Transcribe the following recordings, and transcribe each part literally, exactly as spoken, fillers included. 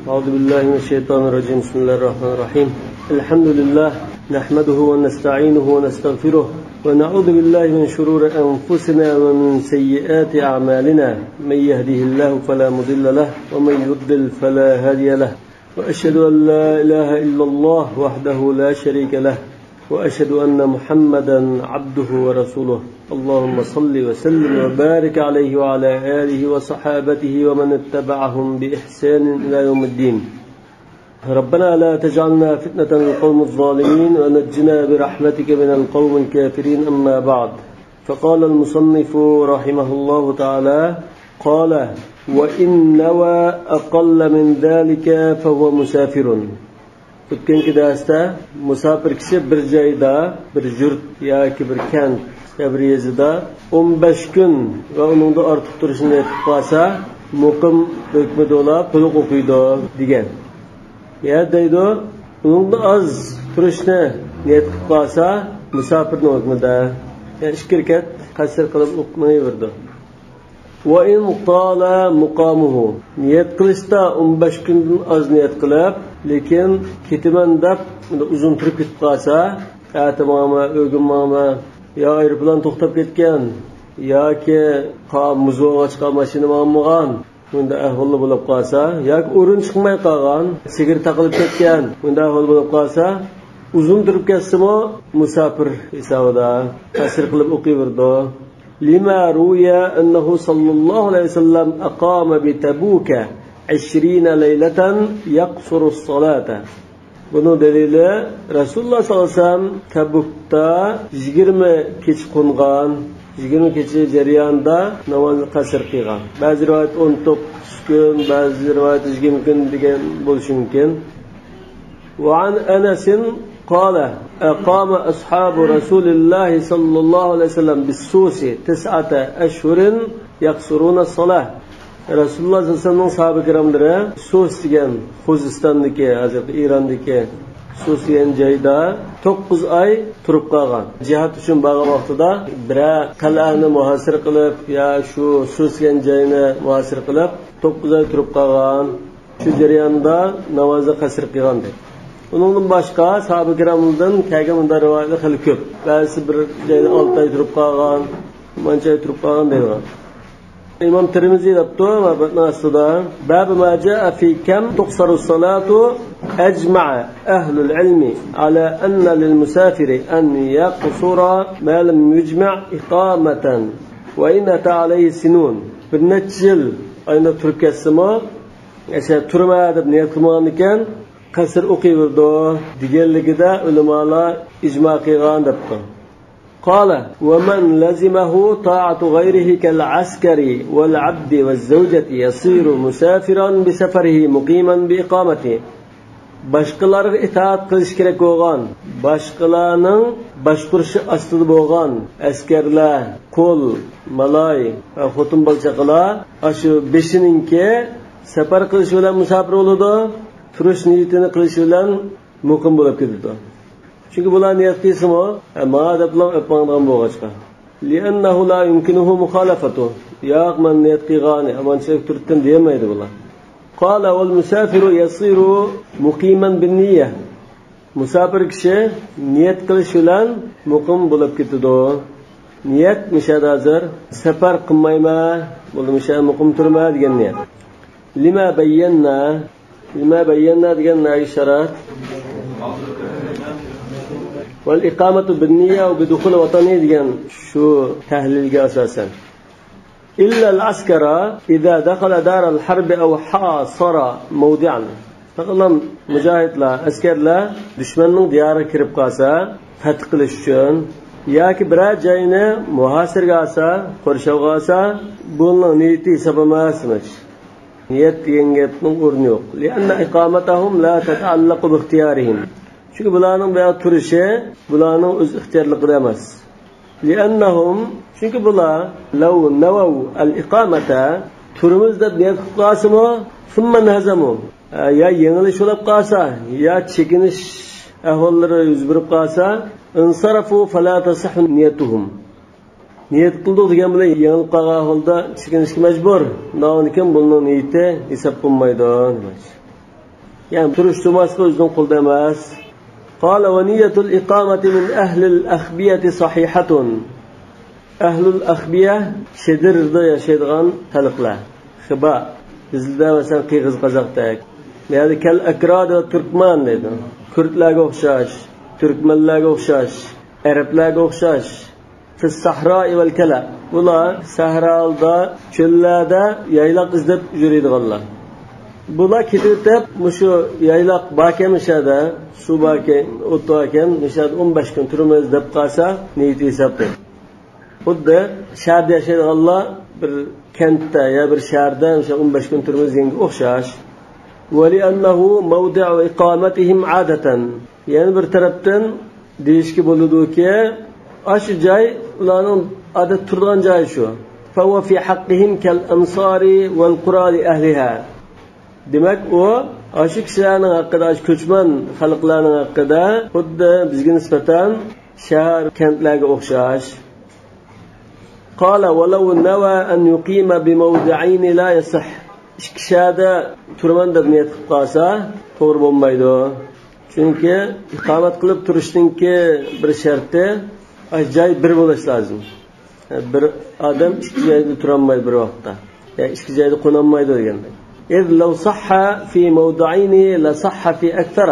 أعوذ بالله من الشيطان الرجيم. بسم الله الرحمن الرحيم. الحمد لله، نحمده ونستعينه ونستغفره، ونعوذ بالله من شرور أنفسنا ومن سيئات أعمالنا. من يهده الله فلا مضل له، ومن يضلل فلا هادي له. وأشهد أن لا إله إلا الله وحده لا شريك له، وأشهد أن محمدا عبده ورسوله. اللهم صل وسلم وبارك عليه وعلى آله وصحابته ومن اتبعهم بإحسان إلى يوم الدين. ربنا لا تجعلنا فتنة للقوم الظالمين ونجنا برحمتك من القوم الكافرين. أما بعد، فقال المصنف رحمه الله تعالى، قال: وإن نوى أقل من ذلك فهو مسافر. ئۆتكەنكى دەرستە مۇساپىر كىشى بىر جايدا، بىر يۇرت ياكى بىر كەنت يا بىر يېزىدا ئون بەش كۈن ۋە ئۇنىڭدىن ئارتۇق تۇرۇشنى نىيەت قىلىپ قالسا، مۇقىم ھۆكمىدە ئۇلار تولۇق ئوقۇيدۇ دېگەن. يا دەيدۇ، ئۇنىڭدىن ئاز تۇرۇشنى نىيەت قىلىپ قالسا، مۇساپىرنىڭ ھۆكمىدە، يا ئىككى رەكەت قەسىر قىلىپ ئوقۇپ مېڭىۋېرىدۇ. وإن طال مقامه، نىيەت قىلىشتا ئون بەش كۈندىن ئاز نىيەت قىلىپ، لېكىن كېتىمەن دەپ ئۇزۇن تۇرۇپ كېتىپ قالسا، ئەتە ماڭىمەن، ئۆگۈن ماڭىمەن، يا ئايروپىلان توختاپ كەتكەن، ياكى قا-، مۇز بولغاچقا ماشىنا ماڭمىغان، بۇنداق ئەھۋاللار بولۇپ قالسا، ياكى ئورۇن چىقماي قالغان، سىگىر تاقىلىپ كەتكەن، بۇنداق ئەھۋال بولۇپ قالسا، ئۇزۇن تۇرۇپ كەتسىمۇ مۇساپىر ھېسابىدا قەسىر قىلىپ ئوقۇيۋېرىدۇ. لما روي أنه صلى الله عليه وسلم أقام بتبوك عشرين ليلة يقصر الصلاة. بۇنىڭ دەلىلى، رەسۇلۇللاھ سەللەللاھۇ ئەلەيھى ۋەسەللەم تەبۇكتا يىگىرمە كېچە قونغان، يىگىرمە كېچە جەريانىدا نامازنى قەسىر قىلغان. بەزى رىۋايەت ئون توققۇز كۈن، بەزى رىۋايەت يىگىرمە كۈن دېگەن بولۇشى مۇمكىن. وعن أنس قال: أقام أصحاب رسول الله صلى الله عليه وسلم بالسوس تسعة أشهر يقصرون الصلاة. رەسۇلۇللاھ سەللەللاھۇ ئەلەيھى ۋەسەللەمنىڭ ساھابە كىراملىرى سۇس دېگەن، خوزىستاندىكى، ھازىرقى ئىراندىكى سۇس دېگەن جايدا توققۇز ئاي تۇرۇپ قالغان. جىھاد ئۈچۈن بارغان ۋاقتىدا بىرەر قەلئەنى مۇھاسىرە قىلىپ، يا شۇ سۇس دېگەن جاينى مۇھاسىرە قىلىپ، توققۇز ئاي تۇرۇپ قالغان. شۇ جەرياندا نامازنى قەسىر قىلغان دەيدۇ. ئۇنىڭدىن باشقا ساھابە كىرامدىن كەلگەن مۇنداق رىۋايەتلەر خېلى كۆپ. بەزىسى بىر جايدا ئالتە ئاي تۇرۇپ قالغان، مانچە ئاي تۇرۇپ قالغان دەيدىغان. ئىمام تىرمىزى دەپتۇ مەتنىڭ ئاستىدا: باب ما جاء في كم تقصر الصلاة. أجمع أهل العلم على أن للمسافر أن يقصر ما لم يجمع إقامة وإن أتى عليه سنون. بىر نەچچە يىل ئايدا تۇرۇپ كەتسىمۇ، ئەشە تۇرىمەن دەپ نىيەت قىلمىغاندىكىن، قەسىر ئوقۇيۋېرىدۇ دېگەنلىكىدە ئۆلىمالار ئىجما قىلغان دەپتۇ. قال: ومن لزمه طاعة غيره كالعسكر والعبد والزوجة يصير مسافرا بسفره مقيما بإقامته. باشقىلارغا ئىتائەت قىلىش كېرەك بولغان، باشقىلارنىڭ باشقۇرۇشى ئاستىدا بولغان ئەسكەرلەر، قۇل، مالاي ۋە خوتۇن بالا-چاقىلار ئاشۇ بېشىنىڭكى سەپەر قىلىشى بىلەن مۇساپىر بولىدۇ، تۇرۇش نىيىتىنى قىلىشى بىلەن مۇقىم بولۇپ كېتىدۇ. چۈنكى بۇلار نىيەت قىلسىمۇ، ھە، ماڭا دەپلا ئۆپ ماڭىدىغان بولغاچقا. لأنه لا يمكنه مخالفته. ياق، مەن نىيەت قىلغان، ئامانچىلىك تۇرۇپتىن دېيەلمەيدۇ بۇلار. قال: والمسافر يصير مقيما بالنية. مۇساپىر كىشى نىيەت قىلىش بىلەن مۇقىم بولۇپ كېتىدۇ. نىيەت مۇشەدە ھازىر سەپەر قىلمايمەن، بولدى مۇشەدە مۇقىم تۇرىمەن دېگەن نىيەت. لما بينا، لما بينا دېگەن نەگە ئىشارەت؟ والإقامة بالنية وبدخول وطنه دېگەن شۇ تەھلىلگە ئاساسەن. إلا العسكر إذا دخل دار الحرب أو حاصر موضعا. پەقەتلا مۇجاھىدلار، ئەسكەرلەر دۈشمەننىڭ دىيارىغا كىرىپ قالسا، پەتھ قىلىش ئۈچۈن ياكى بىرەر جاينى مۇھاسىرىگە ئالسا، قورشاۋغا ئالسا، بۇنىڭ نىيىتى ھېسابلانماس دېمەكچى. نىيەت دېگەن گەپنىڭ ئورنى يوق. لأن إقامتهم لا تتعلق باختيارهم. چۈنكى بۇلارنىڭ بۇ يەردە تۇرۇشى بۇلارنىڭ ئۆز ئىختىيارلىقىدا ئەمەس. لأنهم، چۈنكى بۇلار، لو نووا الإقامة، تۇرىمىز دەپ نىيەت قىلىپ قالسىمۇ، ثم انهزموا، يا يېڭىلىش بولۇپ قالسا، يا چېكىنىش ئەھۋاللىرى يۈز بېرىپ قالسا، انصرفوا فلا تصح نيتهم. نىيەت قىلدۇق دېگەن بىلەن يېڭىلىپ قالغان ئەھۋالدا چېكىنىشكە مەجبۇر. ئۇنداقكەن بۇنىڭ نىيىتى ھېساب بولمايدۇ، دېمەكچى. يەنى تۇرۇش تۇرماسلىقى ئۆزىنىڭ قولىدا ئەمەس. قال: ونية الإقامة من أهل الأخبية صحيحة. ئەھلۇل ئەخبىيە، شېدىردا ياشايدىغان خەلقلەر. خىبا. بىزدە مەسىلەن قىرغىز قازاقتەك. يەنى كەل ئەكراد ۋە تۈركمان دەيدۇ. كۈردلەرگە ئوخشاش، تۈركمەنلەرگە ئوخشاش، ئەرەبلەرگە ئوخشاش. في الصحراء والكلأ. بۇلار سەھرادا، چۆللەردە يايلاق ئىزدەپ يۈرىدىغانلار. بۇلار كېتىۋېتىپ، مۇشۇ يايلاق باركەن، مۇشۇ يەردە سۇ باركەن، ئوت باركەن، مۇشۇ يەردە ئون بەش كۈن تۇرىمىز دەپ قالسا، نىيىتى ھېسابتا. خۇددى شەھەردە ياشايدىغانلار بىر كەنتتە يا بىر شەھەردە مۇشۇ ئون بەش كۈن تۇرىمىز دېگەنگە ئوخشاش. ولأنه موضع إقامتهم عادة. يەنە بىر تەرەپتىن دېيىشكە بولىدۇكى، ئاشۇ جاي ئۇلارنىڭ ئادەتتە تۇرىدىغان جايى شۇ. فهو في حقهم كالأمصار والقرى لأهلها. دېمەك، ئۇ ئاشۇ كىشىلەرنىڭ ھەققىدە، ئاشۇ كۆچمەن خەلقلەرنىڭ ھەققىدە خۇددى بىزگە نىسبەتەن شەھەر، كەنتلەرگە ئوخشاش. قال: ولو نوى أن يقيم بموضعين لا يصح. ئىككى شەھەردە تۇرىمەن دەپ نىيەت قىلىپ قالسا، توغرا بولمايدۇ. چۈنكى ئىقامەت قىلىپ تۇرۇشنىڭكى بىر شەرتى، ئاشۇ جاي بىر بولۇش لازىم. بىر ئادەم ئىككى جايدا تۇرالمايدۇ بىر ۋاقىتتا. يا ئىككى جايدا قونالمايدۇ دېگەندەك. إذ لو صح في موضعين لصح في أكثر.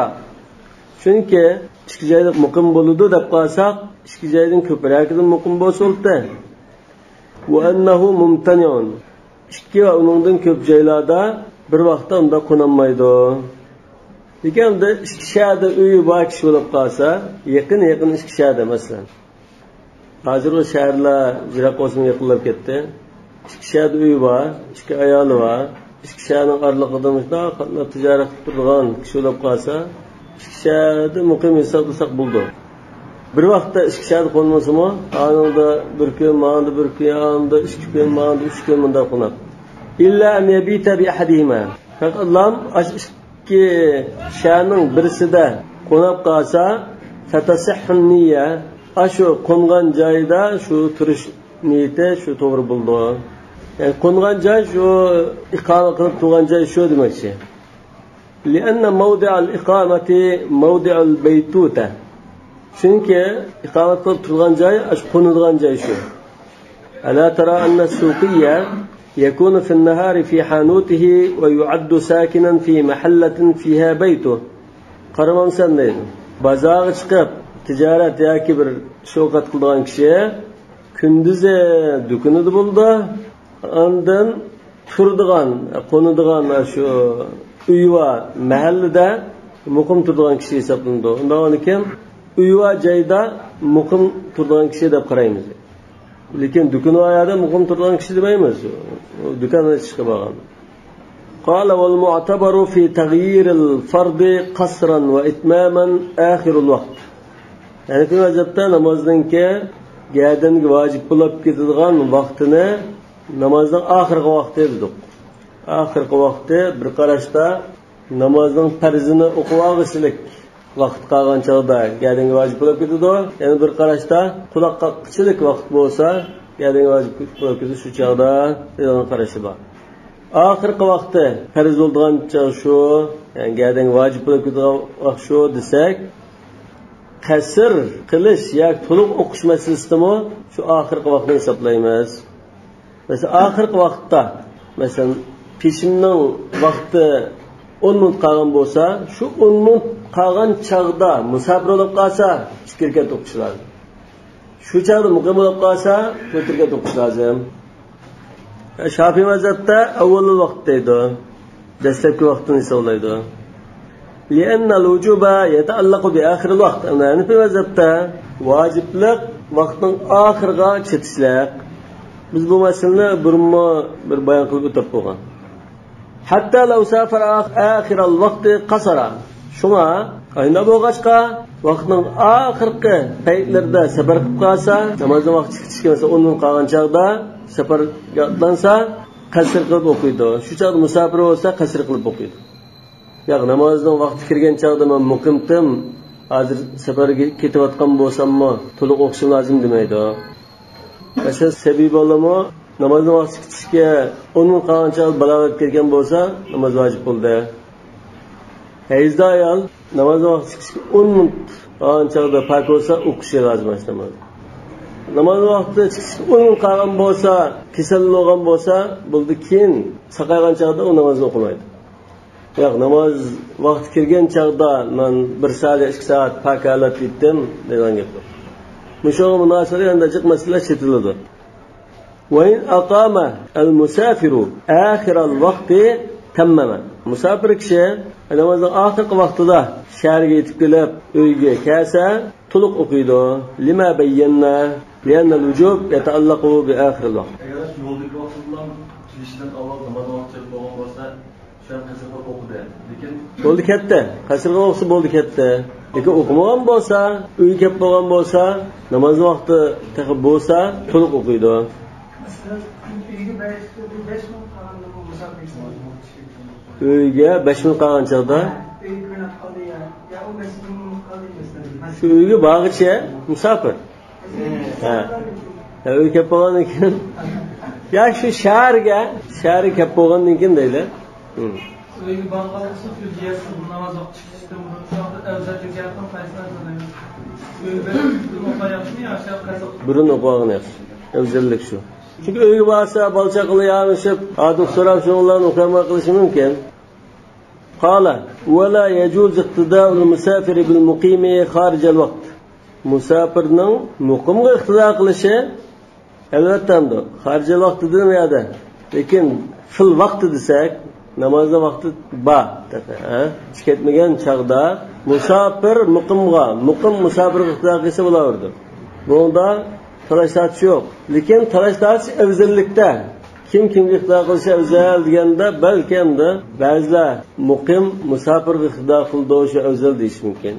چۈنكى ئىككى جايدا مۇقىم بولىدۇ دەپ قالساق، ئىككى جايدىن كۆپرەكىدىن مۇقىم بولسا بولدى. وأنه ممتنع. ئىككى ۋە ئۇنىڭدىن كۆپ جايلاردا بىر ۋاقىتتا ئۇنداق قونالمايدۇ. لېكىن ئەمدى ئىككى شەھەردە ئۆيى بار كىشى بولۇپ قالسا، يېقىن، يېقىن ئىككى شەھەردە مەسىلەن. ھازىر ئۇ شەھەرلەر يىراق بولسىمۇ يېقىنلاپ كەتتى. ئىككى شەھەردە ئۆيى بار، ئىككى ئايالى بار. ئىككى شەھەرنىڭ ئارىلىقىدا مۇشۇنداق قاتناپ تىجارەت قىلىپ تۇرىدىغان كىشى بولۇپ قالسا، ئىككى شەھەردە مۇقىم ھېسابلىساق بولىدۇ. بىر ۋاقىتتا ئىككى شەھەردە قونمىسىمۇ، ئانىڭدا بىر كۈن، ماڭىدا بىر كۈن، ئانىڭدا ئىككى كۈن، ماڭىدا ئۈچ كۈن مۇنداق قوناپ. إلا أن يبيت بأحدهما. پەقەتلام ئاشۇ ئىككى شەھەرنىڭ بىرسىدە قوناپ قالسا، فتصح النية. ئاشۇ قونغان جايىدا شۇ تۇرۇش نىيىتى شۇ توغرا بولىدۇ. يەنى قونغان جاي شۇ، ئىقامە قىلىپ تۇرغان جاي شۇ دېمەكچى. لأن موضع الإقامة موضع البيتوتة. چۈنكى ئىقامەت قىلىپ تۇرغان جاي، ئاشۇ قونىدىغان جاي شۇ. ألا ترى أن السوقي يكون في النهار في حانوته ويعد ساكنا في محلة فيها بيته. قارىمامسەن دەيدۇ. بازارغا چىقىپ، تىجارەت ياكى بىر ئىش-ئوقەت قىلىدىغان كىشى كۈندۈزى دۇكىنىدا بولىدۇ. ئاندىن تۇرىدىغان، قونىدىغان شۇ ئۆيى بار مەھەللىدە مۇقىم تۇرىدىغان كىشى ھېسابلىنىدۇ. ئۇنداق بولغاندىكىن ئۆيى بار جايدا مۇقىم تۇرىدىغان كىشى دەپ قارايمىز. لېكىن دۇكىنى بار يەردە مۇقىم تۇرىدىغان كىشى دېمەيمىز. دۇكان ئېچىشقا بارغان. قال: والمعتبر في تغيير الفرض قصرا وإتماما آخر الوقت. ھەنەفىي مەزھەپتە نامازنىڭكى گەدەنگە ۋاجىپ بولۇپ كېتىدىغان ۋاقتىنى نامازنىڭ ئاخىرقى ۋاقتى دېدۇق. ئاخىرقى ۋاقتى بىر قاراشتا نامازنىڭ پەرزىنى ئوقۇۋالغۇچىلىك ۋاقىت قالغان چاغدا گەدەنگە ۋاجىپ بولۇپ كېتىدۇ. يەنە بىر قاراشتا قۇلاق قاققۇچىلىك ۋاقىت بولسا، گەدەنگە ۋاجىپ بولۇپ كېتىدۇ شۇ چاغدا دەيدىغان قارىشى بار. ئاخىرقى ۋاقتى پەرز بولىدىغان چاغ شۇ، يەنى گەدەنگە ۋاجىپ بولۇپ كېتىدىغان ۋاقىت شۇ دېسەك، قەسىر قىلىش ياكى تولۇق ئوقۇش مەسىلىسىدىمۇ شۇ ئاخىرقى ۋاقىتنى ھېسابلايمىز. مەسىلەن، ئاخىرقى ۋاقىتتا، مەسىلەن، پېشىننىڭ ۋاقتى ئون مىنۇت قالغان بولسا، شۇ ئون مىنۇت قالغان چاغدا مۇساپىر بولۇپ قالسا، ئىككى رەكەت ئوقۇش لازىم. شۇ چاغدا مۇقىم بولۇپ قالسا، تۆت رەكەت ئوقۇش لازىم. شافىي مەزھەپتە ئەۋۋەلۇل ۋاقىت دەيدۇ. دەسلەپكى ۋاقتىنى ھېسابلايدۇ. لأن الوجوب يتعلق بآخر الوقت. ئەمما ھەنەفىي مەزھەپتە ۋاجىپلىق ۋاقىتنىڭ ئاخىرىغا چېتىشلىق. بىز بۇ مەسىلىنى بۇرۇنمۇ بىر بايان قىلىپ ئۆتۈپ بولغان. حتى لو سافر آخر الوقت قصر. شۇڭا، ئاينا بولغاچقا، ۋاقىتنىڭ ئاخىرقى پەيتلىرىدە سەپەر قىلىپ قالسا، نامازنىڭ ۋاقتى چىقىپ كەتكەن بولسا، ئون مىنۇت قالغان چاغدا سەپەرگە ئاتلانسا، قەسىر قىلىپ ئوقۇيدۇ. شۇ چاغدا مۇساپىر بولسا، قەسىر قىلىپ ئوقۇيدۇ. ياق، نامازنىڭ ۋاقتى كىرگەن چاغدا مەن مۇقىمتىم، ھازىر سەپەرگە كېتىۋاتقان بولساممۇ، تولۇق ئوقۇشۇم لازىم دېمەيدۇ. مەسىلەن، سەبىي بالىمۇ نامازنىڭ ۋاقتى چىقىشىغا ئون مىنۇت قالغان چاغدا بالاغەت كەلگەن بولسا، ناماز ۋاجىپ بولدى. ھەيزدار ئايال ناماز ۋاقتى چىقىشقا ئون مىنۇت قالغان چاغدا پاك بولسا، ئوقۇشى لازىم ئاشۇ نامازنى. ناماز ۋاقتى چىقىشقا ئون مىنۇت قالغان بولسا، كېسەل بولغان بولسا، بولدى، كېيىن ساقايغان چاغدا ئۇ نامازنى ئوقۇمايدۇ. ياق، ناماز ۋاقتى كىرگەن چاغدا مەن بىر سائەت، ئىككى سائەت پاك ھالەتتە يەتتىم دەيدىغان گەپ يوق. مۇشۇغا مۇناسىۋەتلىك ئەندى جىق مەسىلىلەر چېتىلىدۇ. وإن أقام المسافر آخر الوقت تمم. مۇساپىر كىشى نامازنىڭ ئاخىرقى ۋاقتىدا شەھەرگە يېتىپ كېلىپ، ئۆيگە كەلسە، تولۇق ئوقۇيدۇ. لما بينا لأن الوجوب يتعلق بآخر الوقت. ئەگەر يولدىكى ۋاقتى بىلەن كېلىشتىن ئاۋۋال ناماز ۋاقتى چىقىپ بولغان بولسا، شۇ قەسىرغا ئوقۇدى. لېكىن بولدى، كەتتى. قەسىرغا ئوقۇسا بولدى، كەتتى. لېكىن ئوقۇمىغان بولسا، ئۆيگە كەپ بولغان بولسا، ناماز ۋاقتى تېخى بولسا، تولۇق ئوقۇيدۇ. مەسىلەن، ئۆيگە بەش، بەش مىنۇت قالغاندا بۇ مۇساپىر ئۆيگە بەش مىنۇت قالغان چاغدا، ئۆيگە بىر مىنۇت قالدى يا، يا ئون بەش مىنۇت قالدى مەسىلەن. شۇ ئۆيگە بارغىچە مۇساپىر. ھە. ھە، ئۆيگە كەپ بولغاندىن كېيىن، يا شۇ شەھەرگە، شەھەرگە كەپ بولغاندىن كېيىن دەيلى. ھىم. ئۆيگە بارغانلىقسىز، ئۆيگە يەتسە، ناماز ۋاقتى چىقىشتىن بۇرۇن، شۇ ۋاقىتتا ئەۋزەللىك يەتكەن قايسىلار سانايمىز؟ ئۆيگە بېرىپ، بۇرۇن ئوقۇغان ياخشىمۇ يا شۇ قەزا؟ بۇرۇن ئوقۇغان ياخشى. ئەۋزەللىك شۇ. چۈنكى ئۆيگە بارسا، بالا-چاقىلار يامىشىپ، ئادەم سوراپ، شۇنىڭ بىلەن ئوقۇيالماي قېلىشى مۇمكىن. قال، ولا يجوز اقتداء المسافر بالمقيم خارج الوقت. مۇساپىرنىڭ مۇقىمغا ئىقتىدا قىلىشى، ئەلۋەتتە، ئەمدى خارىجىي ۋاقتى دېدىم يەردە. لېكىن فىل ۋاقتى دېسەك، نامازنىڭ ۋاقتى بار تېخى، ھە؟ چىقىپ كەتمىگەن چاغدا مۇساپىر مۇقىمغا، مۇقىم مۇساپىرغا ئىقتىدا قىلسا بولاۋېرىدۇ. بۇنىڭدا تالاش-تارتىش يوق. لېكىن تالاش-تارتىش ئەۋزەللىكتە. كىم كىمگە ئىقتىدا قىلىشى ئەۋزەل دېگەندە، بەلكى ئەمدى بەزىلەر مۇقىم مۇساپىرغا ئىقتىدا قىلىدۇ، شۇ ئەۋزەل دېيىشى مۇمكىن.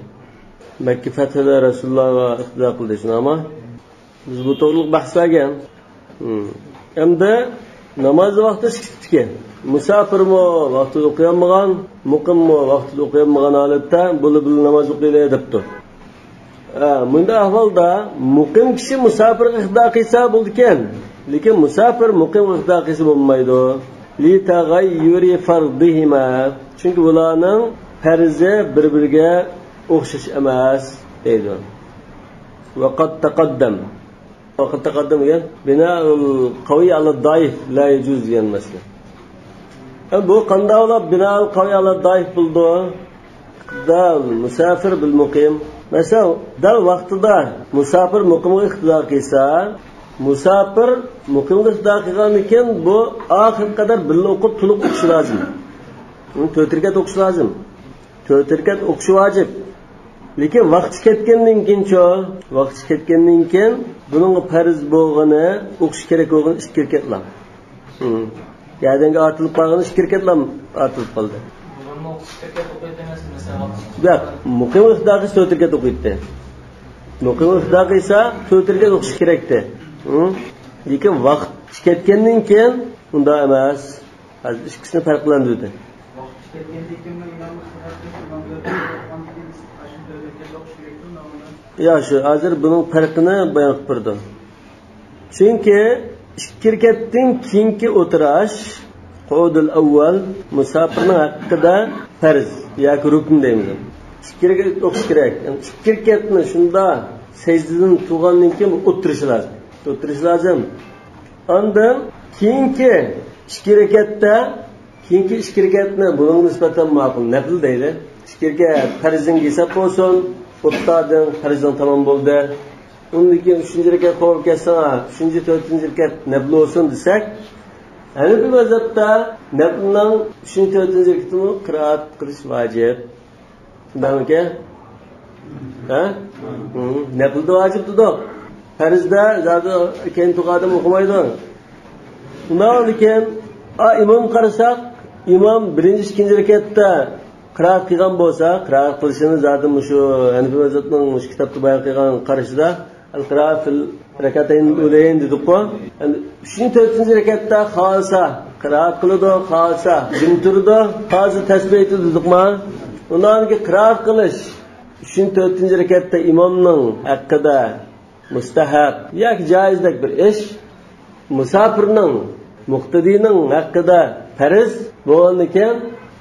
مەككە فەتھىدە رەسۇلۇللاغا ئىقتىدا قىلدى، شۇنداقمۇ؟ بىز بۇ توغرىلىق بەھسلەرگە. ھىم. ئەمدى ناماز ۋاقتى چىقىپتىكەن. مۇساپىرمۇ ۋاقتىدا ئوقۇيالمىغان، مۇقىممۇ ۋاقتىدا ئوقۇيالمىغان ھالەتتە، بۇلار بىللە ناماز ئوقۇيلى دەپتۇ. ھە، مۇنداق ئەھۋالدا مۇقىم كىشى مۇساپىرغا ئىقتىدا قىلسا بولىدىكەن. لېكىن مۇساپىر مۇقىمغا ئىقتىدا قىلسا بولمايدۇ. لتغير فرضهما. چۈنكى بۇلارنىڭ پەرزى بىر-بىرىگە ئوخشاش ئەمەس، دەيدۇ. وقد تقدم. وقد تقدم دېگەن بناء القوي على الضعيف لا يجوز دېگەن مەسىلە. ئە، بۇ قانداق بولۇپ بناء القوي على الضعيف بولىدۇ؟ دەل مۇساپىر بىل مۇقىم. مەسىلەن، دەل ۋاقتىدا مۇساپىر مۇقىمغا ئىقتىدا قىلسا، مۇساپىر مۇقىمغا ئىقتىدا قىلغاندىن كېيىن بۇ ئاخىرغا قەدەر بىللە ئوقۇپ، تولۇق ئوقۇشى لازىم. تۆت رەكەت ئوقۇشى لازىم. تۆت رەكەت ئوقۇشى ۋاجىپ. لېكىن ۋاقتى كەتكەندىن كېيىنچۇ؟ ۋاقتى كەتكەندىن كېيىن بۇنىڭغا پەرز بولغىنى، ئوقۇش كېرەك بولغىنى ئىككى رەكەتلا. ھىم. يەردىنگە ئارتىلىپ قالغىنى ئىككى رەكەتلا ئارتىلىپ قالدى. بۇرۇنمۇ ئوقۇش كېرەك ئوقۇيدۇ ئەمەس، مەسىلەن، ۋاقتى. ياق، مۇقىم ئىقتىدا قىلسا تۆت رەكەت ئوقۇيتتى. مۇقىم ئىقتىدا قىلسا تۆت رەكەت ئوقۇش كېرەكتى. ھىم. لېكىن ۋاقتى كەتكەندىن كېيىن ئۇنداق ئەمەس. ھازىر ئىككىسىنى پەرقلەندۈردى. يا، شۇ، ھازىر بۇنىڭ پەرقىنى بايان قىلىپ بېرىدۇ. چۈنكى ئىككى رەكەتتىن كېيىنكى ئولتۇراش، قۇئۇدۇل ئەۋۋەل، مۇساپىرنىڭ ھەققىدە پەرز ياكى رۇكن دەيمىز. ئىككى رەكەت ئوقۇش كېرەك. يەنى ئىككى رەكەتنى شۇنداق سەجدىدىن تۇرغاندىن كېيىن ئولتۇرۇشى لازىم. ئولتۇرۇشى لازىم. ئاندىن كېيىنكى ئىككى رەكەتتە، كېيىنكى ئىككى رەكەتنى بۇنىڭغا نىسبەتەن ماقۇل نەپىل دەيلى. ئىككى رەكەت پەرزىڭگە ھېساب بولسۇن، ئوتتادىن پەرزىڭ تامام بولدى. ئۇندىن كېيىن ئۈچىنچى رەكەت قوبۇل كەلسە، ئۈچىنچى، تۆتىنچى رەكەت نەپىل بولسۇن دېسەك، ھەنىپىي مەزھەپتە نەپىلنىڭ ئۈچىنچى، تۆتىنچى رەكىتىمۇ قىرائەت قىلىش ۋاجىپ. شۇنداقمىكەن؟ ھە؟ ھىم، نەپىلدە ۋاجىپ دېدۇق. پەرزدە زادى كەينى تۇرغان ئادەم ئوقۇمايدۇ. ئۇنداق بولىدىكەن، ئا، ئىمام قارىساق، ئىمام بىرىنچى، ئىككىنچى رەكەتتە قىرائەت قىلغان بولسا، قىرائەت قىلىشىنى زادى مۇشۇ ھەنىپىي مەزھەپنىڭ مۇشۇ كىتابتا بايان قىلغان قارىشىدا، ئەل قىرائە فىل رەكەتەينىل ئۇلەيەين دېدۇققۇ. ئەمدى ئۈچىنچى، تۆتىنچى رەكەتتە خالىسا قىرائەت قىلىدۇ، خالىسا جىم تۇرىدۇ، خالىسا تەسبىھ ئېيتىدۇ دېدۇقما؟ ئۇنداق قىرائەت قىلىش ئۈچىنچى، تۆتىنچى رەكەتتە ئىمامنىڭ ھەققىدە مۇستەھەب ياكى جائىزدەك بىر ئىش. مۇساپىرنىڭ، مۇقتىدىنىڭ ھەققىدە پەرز بولغاندىكىن،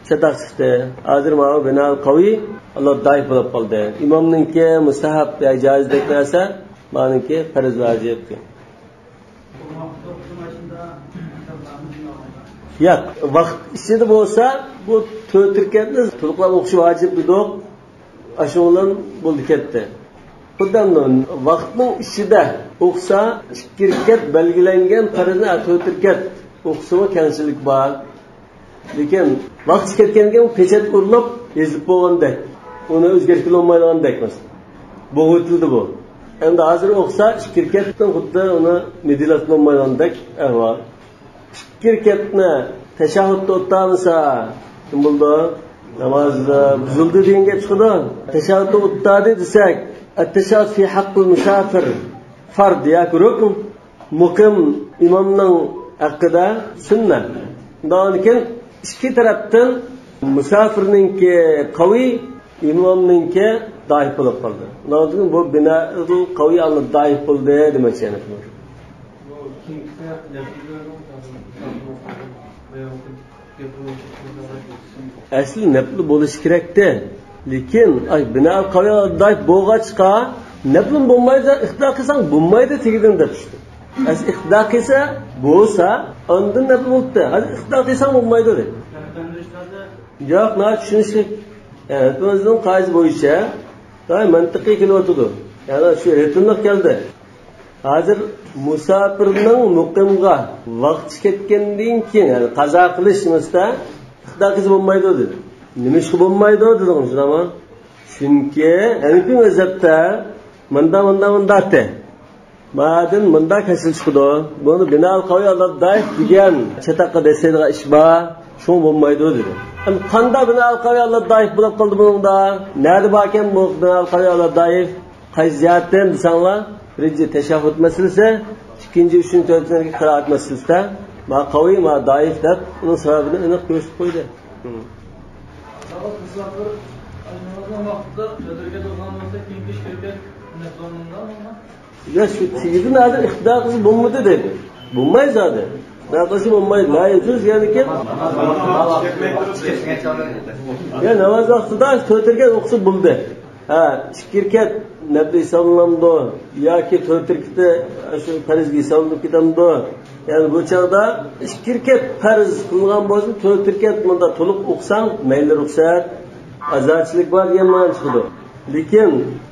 چاتاق چىقتى. ھازىر ماۋۇ بىنائەل قەۋىي ئاللا دائىپ بولۇپ قالدى. ئىمامنىڭكى مۇستەھەب يا جائىز دەپ نەرسە، مانىڭكى پەرز ۋاجىپ. ياق، ۋاقىت ئىچىدە بولسا، بۇ تۆت رەكەتنى تولۇقلاپ ئوقۇش ۋاجىپ دېدۇق. ئاشۇنىڭ بىلەن بولدى كەتتى. خۇددى ۋاقىتنىڭ ئىچىدە ئوقۇسا، ئىككى رەكەت بەلگىلەنگەن پەرزنى تۆت رەكەت ئوقۇسىمۇ كەڭچىلىك بار. لېكىن ۋاقتى كەتكەندىن كېيىن پېچەت ئۇرۇلۇپ يېزىلىپ بولغاندەك، ئۇنى ئۆزگەرتكىلى بولمايدىغاندەك مەسىلەن. بوغۇۋېتىلدى بۇ. ئەمدى ھازىر ئوقۇسا، ئىككى رەكەتتىن خۇددى ئۇنى مىدىرلاپ بولمايدىغاندەك ئەھۋال. ئىككى رەكەتنى تەشەھھۇدتا ئۇنتۇمىسا، نېمە بولدى؟ ناماز بۇزۇلدى دېگەن گەپ چىقىدۇ. تەشەھھۇدتا ئۇنتۇدى دېسەك، ئەتتەشەھھۇد فى ھەققىل مۇسافىر فەرد ياكى رۇكن. مۇقىم ئىمامنىڭ ھەققىدە سۈننەت. ئۇنداقتىن كېيىن ئىككى تەرەپتىن مۇساپىرنىڭكى قەۋىي، ئىمامنىڭكى دائىپ بولۇپ قالدى. ئۇنداقتىن كېيىن بۇ بىنائەل قەۋىي ئاللا دائىپ بولدى دېمەكچى يەنە. ئەسلى نەپلى بولۇشى كېرەكتى. لېكىن، ئاي، بىنائەل قەۋىي دائىپ بولغاچقا، نەپلىمۇ بولمايدۇ، ئىقتىدا قىلساڭ بولمايدۇ تېگىدىن دەپ چىقتى. ئەسلى ئىقتىدا قىلسا، بولسا، ئاندىن نەپلى بولۇپتۇ. ھازىر ئىقتىدا قىلساڭ بولمايدۇ دەيدۇ. ياق، ناھايىتى چۈشىنىشلىك. يەنى، ئۆزىنىڭ قائىدىسى بويىچە، دائىم مەنتىقىي كېلىۋاتىدۇ. يەنى، شۇ رىتىملىق كەلدى. ھازىر مۇساپىرنىڭ مۇقىمغا ۋاقتى كەتكەندىن كېيىن، يەنى قازا قىلىش مەسىلىسىدە ئىقتىدا قىلسا بولمايدۇ دېدى. نېمىشقا بولمايدۇ دېدىڭىز، شۇنداقمۇ؟ چۈنكى ھەنىپىي مەزھەپتە مۇندا، مۇندا، مۇندا دەيدۇ. مادىن مۇندا كەسىل چىقىدۇ. بۇنى بىنائەل قەۋىي ئاللا دائىپ دېگەن چاتاققا دەسسەيدىغان ئىش بار. شۇڭا بولمايدۇ دېدى. ئەمدى قانداق بىنائەل قەۋىي ئاللا دائىپ بولۇپ قالدى بۇنىڭدا؟ نەدە باركەن بۇ بىنائەل قەۋىي ئاللا دائىپ؟ قايسى جەھەتتىن دېسەڭلار، بىرىنچى تەشەھھۇد مەسىلىسى، ئىككىنچى، ئۈچىنچى، تۆتىنچى قىرائەت مەسىلىسىدە، ما قەۋىي، ما دائىپ دەپ، ئۇنىڭ سەۋەبىنى ئېنىق كۆرسىتىپ قويدى. مۇساپىر نامازنىڭ ۋاقتىدا تۆترەكەت ئوقۇغان بولسا، كېيىنكى ئىككى رەكەت نەپلى ئالمامدۇ؟ يا شۇ تېگىدىن ھازىر ئىقتىدا قىلسا بولمىدى دەيدۇ. بولمايدۇ زادى. ئىقتىدا قىلسا بولمايدۇ. لا يەجۇز، يەنىكى. يا ناماز ۋاقتىدا تۆترەكەت ئوقۇسا بولدى. ھە، ئىككى رەكەت نەپلى ھېسابلىنامدۇ ياكى تۆت رەكىتى شۇ پەرزگە ھېسابلىنىپ كېتەمدۇ؟ يەنى بۇ چاغدا ئىككى رەكەت پەرز قىلغان بولسا، تۆت رەكەت مۇندا تولۇق ئوقۇساڭ مەيلى، رۇخسەت، ئازادىچىلىك بار دېگەن مانا چىقىدۇ. لېكىن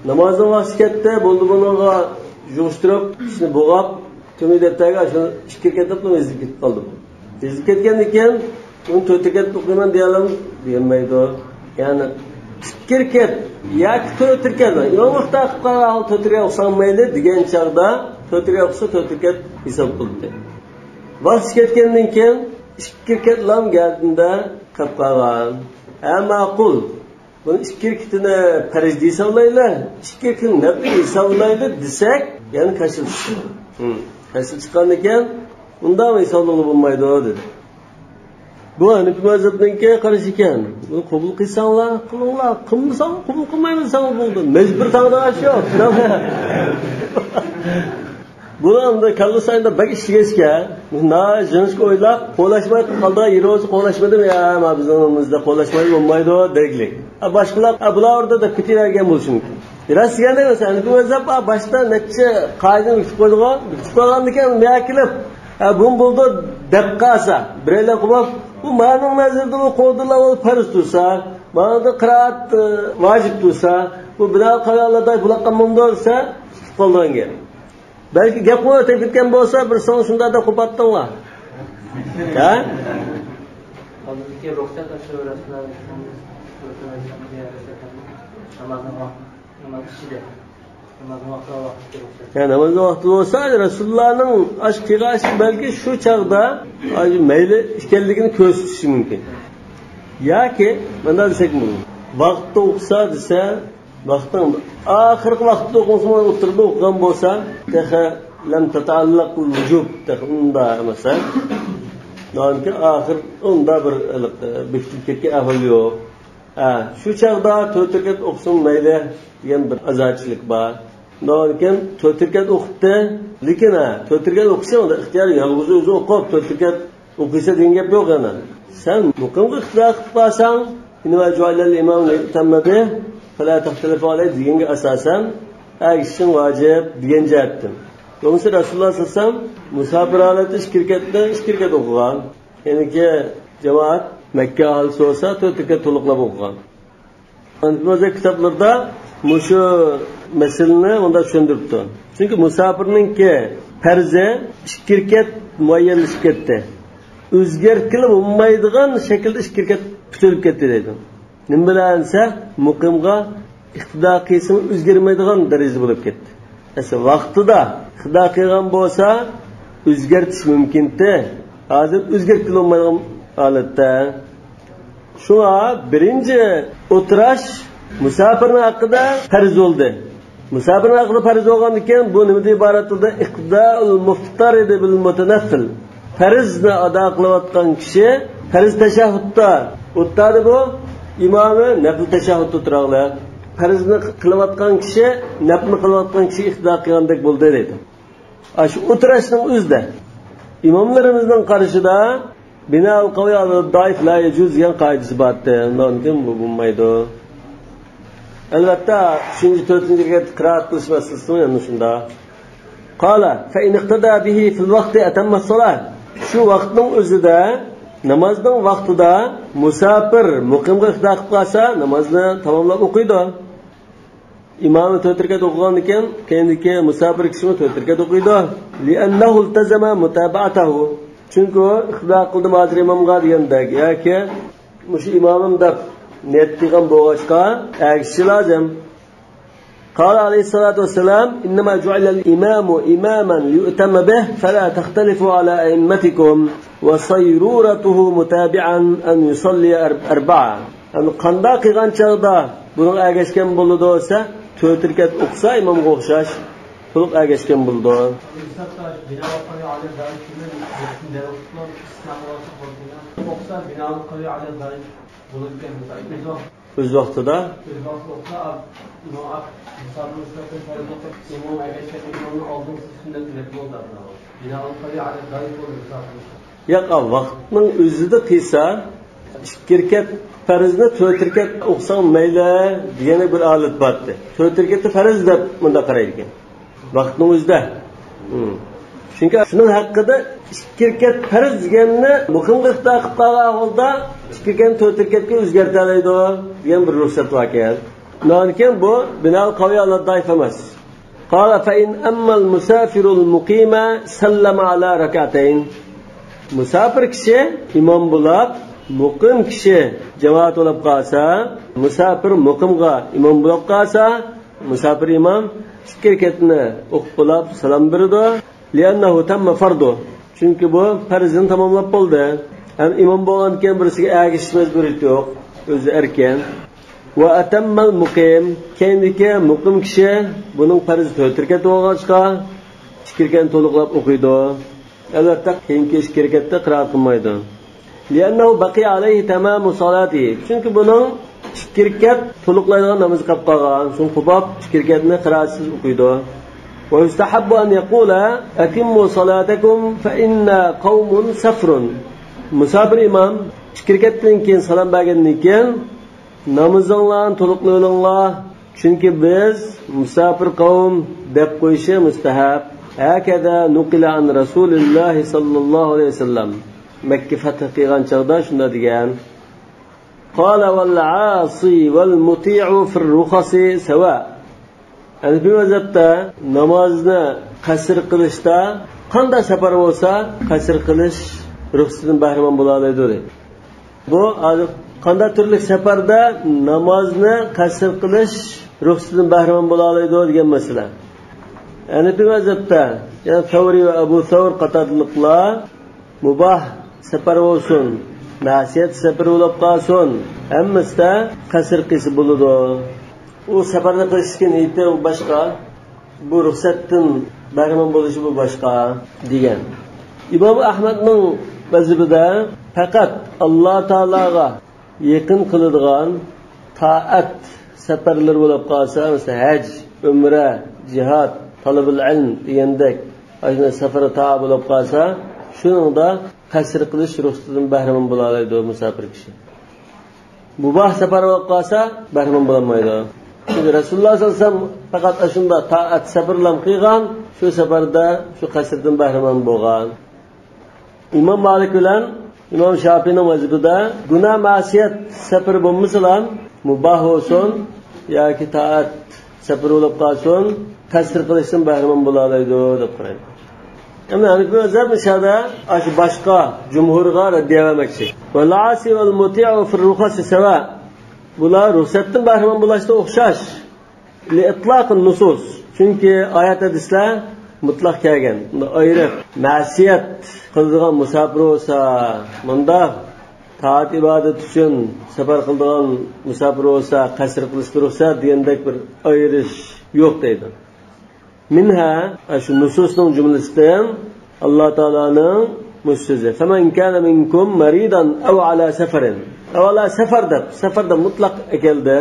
نامازنىڭ ۋاقتى كەتتى، بولدى بۇنىڭغا يىغىشتۇرۇپ، ئىشنى بوغاپ، تۈمى دەپتەرگە شۇ ئىككى رەكەت دەپلا يېزىپ كېتىپ قالدى. يېزىپ كەتكەندىن كېيىن، ئۇنى تۆت رەكەت ئوقۇيمەن دېيەلەم-، دېيەلمەيدۇ. يەنى ئىككى رەكەت ياكى تۆت رەكەت، ئىمام ئىقتىدا قىلىپ قالغان تۆت رەكەت ئوقۇساڭ مەيلى دېگەن چاغدا، تۆت رەكەت ئوقۇسا تۆت رەكەت ھېساب قىلدى. ۋاقتى كەتكەندىن كېيىن ئىككى رەكەتلام گەردىنىدە قېلىپ قالغان. ھە، ماقۇل. بۇنى ئىككى رەكىتىنى پەرز دېيىسەۋلايلى، ئىككى رەكىتىنى نەپلى دېيىسەۋلايلى دېسەك، يەنە كەسىل چىقىدۇ. ھىم، كەسىل چىققاندىكىن، ئۇنداق ھېسابلىغىلى بولمايدۇ، دېدى. بۇ ھەنىپىي مەزھەپنىڭكى قارىشى ئىكەن. بۇنى قوبۇل قىلساڭلار، قىلىڭلار، قىلمىساڭلار، قوبۇل قىلمايمىز دېسەڭلار بولدى. مەجبۇر تاڭدىن ئاش يوق. بۇلار ئەمدى كاللىسى ئايدا بەك ئىشلىگەچكە، ناھايىتى جىڭىشقا ئويلاپ، قولاشماي قالدى، يېرى بولسا قولاشمىدىم، يا، ما بىزنىڭ ئۆزىمىزدە قولاشمايدۇ، بولمايدۇ، دەگلىك. ئا، باشقىلار، ئا، بۇلار ئوردا دەپ كېتىۋەرگەن بولۇشى مۇمكىن. راست دېگەندە، مەسىلەن، بۇ مەزھەپ، ئا، باشتا نەچچە قائىدىنى بېكىتىپ قويدىغۇ، بېكىتىپ قويغاندىكىن، مۇيا كېلىپ، ئا، بۇ بولدى دەپ قالسا، بىرەيلەن قوپۇپ، بۇ مانىڭ نەزىرىدە بۇ قوغدىلا، ئۇ پەرز تۇرسا، مانا قىرائەت، ئا، ۋاجىپ تۇرسا، بۇ بىنائەل قەۋىي ئاللا دائىپ بولۇپ قالمامدۇ دېسە، تۇتۇپ قالىدىغان گەپ. بەلكى گەپمۇ ئۆتۈپ كەتكەن بولسا، بىر سوڭ شۇنداق دەپ قوپاتتىڭلار. ھە؟ ھازىركى رۇخسەت ئاشۇ رەسۇلۇللا نامازنىڭ ۋاقتى، ناماز ئىچىدە. نامازنىڭ ۋاقتى، ۋاقتىدىكى رۇخسەت. يا، نامازنىڭ ۋاقتى بولسا، رەسۇلۇللانىڭ ئاشۇ قىلغان ئىشى بەلكى شۇ چاغدا، ئاشۇ مەيلى ئىكەنلىكىنى كۆرسىتىشى مۇمكىن. ياكى مۇنداق دېسەكمۇ، ۋاقىتتا ئوقۇسا دېسە، ۋاقىتنىڭ ئاخىرقى ۋاقتىدا ئوقۇمىسىمۇ، ئوتتۇرىدا ئوقۇغان بولسا، تېخى لەم تەتەئەللەق ۋۇجۇب، تېخى ئۇندا ئەمەس، ھە؟ ئۇنىڭدىن كېيىن ئاخىر ئۇندا بىر، ئە، بېكىتىپ كەتكەن ئەھۋال يوق. ھە، شۇ چاغدا تۆت رەكەت ئوقۇسىمۇ مەيلى دېگەن بىر ئازادىچىلىك بار. ئۇنىڭدىن كېيىن تۆت رەكەت ئوقۇپتۇ، لېكىن، ھە، تۆت رەكەت ئوقۇشى ئۇندا ئىختىيار، يالغۇز ئۆزى ئوقۇپ، تۆت رەكەت ئوقۇيسەن دېگەن گەپ يوق يەنە. سەن مۇقىمغا ئىقتىدا قىلىپ قالساڭ، «إنما جعل الإمام ليؤتم به فلا تختلفوا عليه» دېگەنگە ئاساسەن، ئەگىشىشىڭ ۋاجىپ دېگەن جەھەتتىن. بولمىسا رەسۇلۇللاھ سەللەللاھۇ ئەلەيھى ۋەسەللەم مۇساپىر ھالەتتە ئىككى رەكەتنى ئىككى رەكەت ئوقۇغان. يەنىكى جامائەت مەككە ئاھلىسى بولسا تۆت رەكەت تولۇقلاپ ئوقۇغان. ئەنە بەزى كىتابلىرىدا مۇشۇ مەسىلىنى مۇنداق چۈشەندۈرۈپتۇ. چۈنكى مۇساپىرنىڭكى پەرزى ئىككى رەكەت مۇئەييەنلىشىپ كەتتى. ئۆزگەرتكىلى بولمايدىغان شەكىلدە ئىككى رەكەت پۈتۈلۈپ كەتتى دەيدۇ. نېمە بىلەن دېسە، مۇقىمغا ئىقتىدا قىلسىمۇ ئۆزگەرمەيدىغان دەرىجىدە بولۇپ كەتتى. ئەسلى ۋاقتىدا ئىقتىدا قىلغان بولسا ئۆزگەرتىش مۇمكىنتى. ھازىر ئۆزگەرتكىلى بولمايدىغان ھالەتتە. شۇڭا بىرىنچى ئولتۇراش مۇساپىرنىڭ ھەققىدە پەرز بولدى. مۇساپىرنىڭ ھەققىدە پەرز بولغاندىكىن، بۇ نېمىدىن ئىبارەت بولدى؟ «إقتداء المفترض بالمتنفل». پەرزنى ئادا قىلىۋاتقان كىشى پەرز تەشەھھۇدتا ئولتۇردى، بۇ ئىمامى نەپل تەشەھھۇدتا تۇراغلىق. پەرزنى قىلىۋاتقان كىشى نەپلنى قىلىۋاتقان كىشىگە ئىقتىدا قىلغاندەك بولدى دەيدۇ. ئاشۇ ئولتۇرۇشنىڭ ئۆزىدە ئىماملىرىمىزنىڭ قارىشىدا «بناء القوي على الضعيف لا يجوز» دېگەن قائىدىسى بار ئىدى. ئۇنىڭدىن بۇ بولمايدۇ. ئەلۋەتتە، ئۈچىنچى، تۆتىنچى رەكەت قىرائەت قىلىش مەسىلىسىمۇ يەنە شۇنداق. قال: «فإن اقتدى به في الوقت أتم الصلاة». شۇ ۋاقىتنىڭ ئۆزىدە، نامازنىڭ ۋاقتىدا مۇساپىر مۇقىمغا ئىقتىدا قىلىپ قالسا، نامازنى تاماملاپ ئوقۇيدۇ. ئىمامى تۆت رەكەت ئوقۇغاندىكىن، كەينىدىكى مۇساپىر كىشىمۇ تۆت رەكەت ئوقۇيدۇ. لأنه التزم متابعته. چۈنكى ئۇ ئىقتىدا قىلدىم ھازىر ئىمامغا دېگەندەك، ياكى مۇشۇ ئىمامىم دەپ نىيەت قىلغان بولغاچقا، ئەگىشىشى لازىم. قال عليه الصلاة والسلام: «إنما جعل الإمام إماما ليؤتم به، فلا تختلفوا على أئمتكم، وصيرورته متابعا أن يصلي أربعا». يەنى قانداق قىلغان چاغدا بۇنىڭغا ئەگەشكەن بولىدۇ دېسە، تۆت رەكەت ئوقۇسا ئىمامغا ئوخشاش، تولۇق ئەگەشكەن بولىدۇ. ئۆز ۋاقتىدا. ياق، ۋاقىتنىڭ ئۆزىدە قىلسا، ئىككى رەكەت پەرزنى تۆت رەكەت ئوقۇساڭ مەيلى دېگەن بىر ھالەت بار ئىدى. تۆت رەكەتنى پەرز دەپ مۇنداق قارايدىكەن. ۋاقىتنىڭ ئۆزىدە. ھىم. چۈنكى شۇنىڭ ھەققىدە ئىككى رەكەت پەرز دېگەننى مۇقىمغا ئىقتىدا قىلىپ قالغان ھالدا ئىككى رەكەتنى تۆت رەكەتكە ئۆزگەرتەلەيدۇ دېگەن بىر رۇخسەت باركەن. ئۇنىڭدىن كېيىن بۇ بناء القوي على الضعيف ئەمەس. قال: «فإن أما المسافر المقيم سلم على ركعتين». مۇساپىر كىشى ئىمام بولاپ، مۇقىم كىشى جامائەت بولاپ قالسا، مۇساپىر مۇقىمغا ئىمام بولاپ قالسا، مۇساپىر ئىمام ئىككى رەكەتنى ئوقۇپ بولاپ سالام بېرىدۇ. لأنه تم فرضه. چۈنكى بۇ پەرزىنى تاماملاپ بولدى. ھەم ئىمام بولغاندىكىن بىرسىگە ئەگىشىش مەجبۇرىيىتى يوق. ئۆزى ئەركىن. وأتم المقيم. كەينىدىكى مۇقىم كىشى بۇنىڭ پەرزى تۆت رەكەت بولغاچقا، ئىككى رەكەتنى تولۇقلاپ ئوقۇيدۇ. ئەلۋەتتە، كېيىنكى ئىككى رەكەتتە قىرائەت قىلمايدۇ. لأنه بقي عليه تمام صلاته. چۈنكى بۇنىڭ ئىككى رەكەت تولۇقلايدىغان نامىزى قېلىپ قالغان. شۇڭا قوپاپ ئىككى رەكەتنى قىرائەتسىز ئوقۇيدۇ. ويستحب أن يقول: «أتموا صلاتكم فإنا قوم سفر». مۇساپىر ئىمام ئىككى رەكەتتىن كېيىن سالام بەرگەندىن كېيىن، «نامىزىڭلارنى تولۇقلىۋېلىڭلار، چۈنكى بىز مۇساپىر قەۋم» دەپ قويۇشى مۇستەھەب. «هكذا نقل عن رسول الله صلى الله عليه وسلم». مەككە فەتھ قىلغان چاغدا شۇنداق دېگەن. قال: «والعاصي والمطيع في الرخص سواء». ھەنىفىي مەزھەپتە نامازنى قەسىر قىلىشتا قانداق سەپەر بولسا قەسىر قىلىش رۇخسىتىدىن بەھرىمەن بولالايدۇ دەيدۇ. بۇ ھازىر قانداق تۈرلۈك سەپەردە نامازنى قەسىر قىلىش رۇخسىتىدىن بەھرىمەن بولالايدۇ دېگەن مەسىلە. ھەنىفىي مەزھەپتە، يەنى سەۋرى ۋە ئەبۇ سەۋر قاتارلىقلار مۇباھ سەپەر بولسۇن، مەسىيەت سەپىرى بولۇپ قالسۇن، ھەممىسىدە قەسىر قىلسا بولىدۇ. ئۇ سەپەرنى قىلىشتىكى نىيىتى باشقا، بۇ رۇخسەتتىن بەھرىمەن بولۇشى بۇ باشقا، دېگەن. ئىمام ئەھمەدنىڭ مەزھىپىدە پەقەت ئاللا تائالاغا يېقىن قىلىدىغان تائەت سەپەرلىرى بولۇپ قالسا، مەسىلەن، ھەج، ئۆمرە، جىھاد، تالىبۇل ئىلم دېگەندەك، ئاشۇنداق سەپەر تائەت بولۇپ قالسا، شۇنىڭدا قەسر قىلىش رۇخسىتىدىن بەھرىمەن بولالايدۇ مۇساپىر كىشى. مۇباھ سەپەر بولۇپ قالسا، بەھرىمەن بولالمايدۇ. چۈنكى رەسۇلۇللا سەللەللاھۇ ئەلەيھى ۋەسەللەم پەقەت ئاشۇنداق تائەت سەپىرىلا قىلغان، شۇ سەپەردە شۇ قەسردىن بەھرىمەن بولغان. ئىمام مالىك بىلەن ئىمام شاپىئىنىڭ مەزھىپىدە گۇناھ مەسىيەت سەپىرى بولمىسىلا، مۇباھ بولسۇن ياكى تائەت سەپىرى بولۇپ قالسۇن، قەسر قىلىشتىن بەھرىمەن بولالايدۇ دەپ قارايدۇ. ئەمما ھەنىفىي مەزھەپ مۇشۇ يەردە ئاشۇ باشقا جۇمھۇرغا رەددىيە بەرمەكچى. والعاصي والمطيع في الرخص سواء. بۇلار رۇخسەتتىن بەھرىمەن بولۇشتا ئوخشاش. لإطلاق النصوص. چۈنكى ئايەت ھەدىسلەر مۇتلەق كەلگەن. بۇندا ئايرىق مەسىيەت قىلىدىغان مۇساپىر بولسا مۇنداق، تائەت ئىبادەت ئۈچۈن سەپەر قىلىدىغان مۇساپىر بولسا قەسر قىلىشقا رۇخسەت دېگەندەك بىر ئايرىش يوق دەيدۇ. مىنھا، شۇ نۇسۇسنىڭ جۈملىسىدىن ئاللا تائالانىڭ مۇشۇ سۆزى. فمن كان منكم مريضا أو على سفر. أو على سفر دەپ، سەپەر دەپ مۇتلەق ئەكەلدى.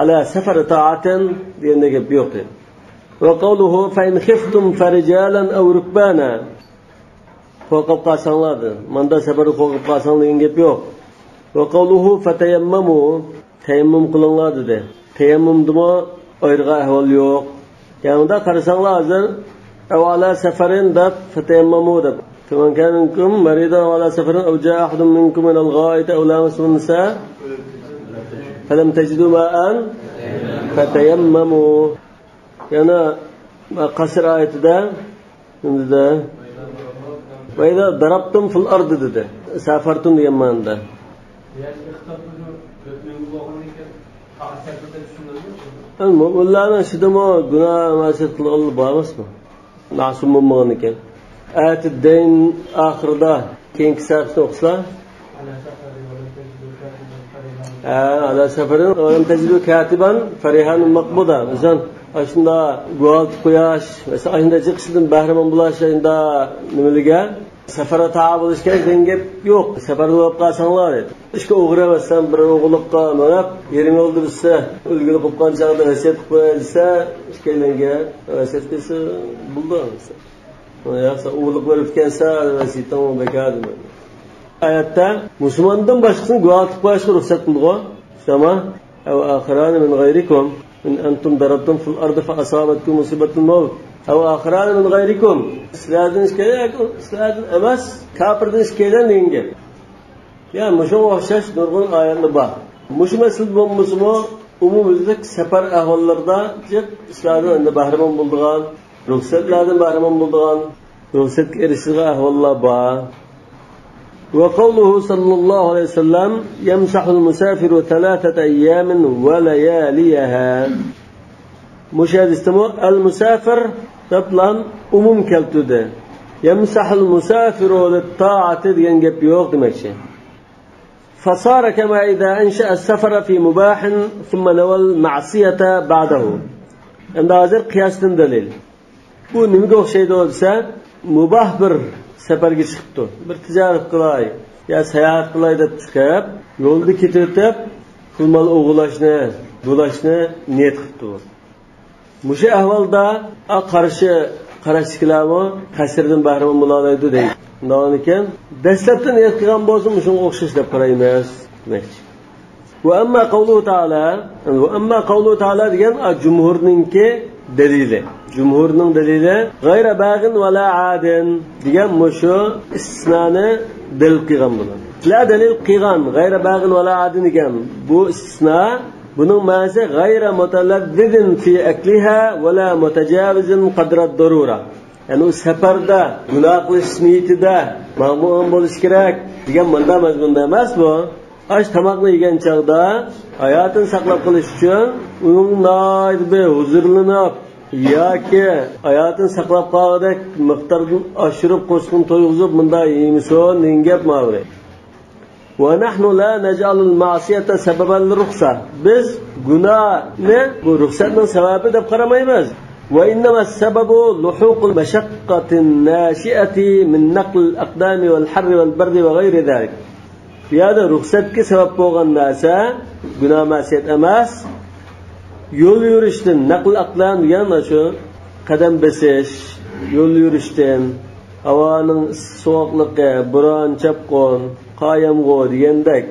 على سفر طاعة دېگەندە گەپ يوق دەيدۇ. وقوله فإن خفتم فرجالا أو ركبانا. قورقۇپ قالساڭلار دېدى. ماندا سەپەردە قورقۇپ قالساڭلار دېگەن گەپ يوق. وقوله فتيمموا، تەيەممۇم قىلىڭلار دېدى. تەيەممۇمدىمۇ ئايرىغان ئەھۋال يوق. يەنى مۇنداق قارىساڭلار ھازىر، أو على سفر دەپ، فتيمموا دەپ. فمن كان منكم مريضا أو على سفر أو جاء أحد منكم من الغائط أو لامستم النساء فلم تجدوا ماء فتيمموا. يەنە قەسر ئايىتىدە نېمە دېدى؟ وإذا ضربتم في الأرض دېدى. سافرتم دېگەن مەنىدە. ئەمما مۆمىنلەرنىڭ ئىچىدىمۇ گۇناھ مەسىيەت قىلغانلار بار ئەمەسمۇ؟ مەسۇم بولمىغان ئىكەن. ئەتە دەين ئاخىرىدا كېيىنكى سەھىپىسىنى ئوقۇسىلا. ھە، على سفر ولم تجدوا كاتبا فرهان مقبوضة. مەسىلەن، ئاشۇنداق گۇۋاھلىتىپ قوياش، مەسىلەن، ئاشۇنداق جىق ئىشتىن بەھرىمەن بولاش، ئاشۇنداق نېمىلىگە سەفەر تائە بولۇش كېرەك دېگەن گەپ يوق. سەپەردە بولۇپ قالساڭلار دەيدۇ. ئىككى ئوغرى مەسىلەن بىر ئوغرىلىققا مېڭىپ، يېرىم يولدا بىرسى ئۆلگىلى قوپقان چاغدا ۋەسىيەت قىلىپ قوياي دېسە، ئىككىيلەنگە ۋەسىيەت قىلسا بولىدۇ. يا سەن ئوغرىلىق بېرىپتىكەنسە، ۋەسىيىتىڭ بىكار دېمەيدۇ. ئايەتتە مۇسۇلماندىن باشقىسىنى گۇۋاھلىق قىلىپ قويۇشقا رۇخسەت قىلىدىغۇ. شۇنداقمۇ؟ أو آخران من غيركم إن أنتم ضربتم في الأرض فأصابتكم مصيبة الموت أو آخران من غيركم. سىلەردىن ئىككىيلەن ياكى سىلەردىن ئەمەس، كاپىردىن ئىككىيلەن دېگەن گەپ. يا مۇشۇنىڭغا ئوخشاش نۇرغۇن ئايەتلەر بار. مۇشۇ مەسىلىدە بولمىسىمۇ، ئومۇميۈزلۈك سەپەر ئەھۋاللىرىدا جىق ئىشلاردىن ئەمدى بەھرىمەن بولىدىغان، رۇخسەتلەردىن بەھرىمەن بولىدىغان، رۇخسەتكە ئېرىشىدىغان ئەھۋاللار بار. وقوله صلى الله عليه وسلم يمسح المسافر ثلاثة أيام ولياليها. مۇشۇ ھەدىستىمۇ ئەل مۇسافىر دەپلا ئومۇم كەلتۈردى. يمسح المسافر للطاعة دېگەن گەپ يوق دېمەكچى. فصار كما إذا أنشأ السفر في مباح ثم نوى المعصية بعده. ئەمدى ھازىر قىياستىن دەلىل. بۇ نېمىگە ئوخشايدۇ دېسە، مۇباھ بىر سەپەرگە چىقىپتۇ. بىر تىجارەت قىلاي يا ساياھەت قىلاي دەپ چىقىپ، يولدا كېتىۋېتىپ، پۇل مال ئوغرىلاشنى، بۇلاشنى نىيەت قىپتۇ. مۇشۇ ئەھۋالدا، ئا، قارشى قاراشتىكىلەرمۇ قەسردىن بەھرىمەن بولالايدۇ دەيدۇ. شۇنداقكەن، دەسلەپتە نىيەت قىلغان بولسا، مۇشۇنىڭغا ئوخشاش دەپ قارايمىز دېمەكچى. وأما قوله تعالى، وأما قوله تعالى دېگەن، ئا، جۇمھۇرنىڭكى دەلىلى. جۇمھۇرنىڭ دەلىلى، غير باغ ولا عاد دېگەن مۇشۇ ئىستىسنانى دەلىل قىلغان بۇلار. سىلەر دەلىل قىلغان، غير باغ ولا عاد دېگەن بۇ ئىستىسنا، بۇنىڭ مەنىسى غير متلذذ في أكلها ولا متجاوز قدر الضرورة. يەنى ئۇ سەپەردە گۇناھ قىلىش نىيىتىدە ماڭمىغان بولۇش كېرەك دېگەن مۇنداق مەزمۇندا ئەمەس بۇ. ئاش تاماقنى يېگەن چاغدا ھاياتىنى ساقلاپ قېلىش ئۈچۈن ئۇنىڭ ناھايىتى بىر ھۇزۇرلىنىپ ياكى ھاياتىنى ساقلاپ قالغۇدەك مىقداردىن ئاشۇرۇپ قورسىقىنى تويغۇزۇپ مۇنداق يېمىسۇن دېگەن گەپ ماۋۇ. ونحن لا نجعل المعصية سببا للرخصة. بىز گۇناھنى بۇ رۇخسەتنىڭ سەۋەبى دەپ قارىمايمىز. وإنما السبب لحوق المشقة الناشئة من نقل الأقدام والحر والبرد وغير ذلك. بۇ يەردە رۇخسەتكە سەۋەب بولغان نەرسە گۇناھ مەسىيەت ئەمەس. يول يۈرۈشتىن، نەقل ئەقدام دېگەن مانا شۇ قەدەم بېسىش، يول يۈرۈشتىن، ھاۋانىڭ ئىسسىق سوغۇقلۇقى، بوران، چاپقۇن، قار يامغۇر دېگەندەك،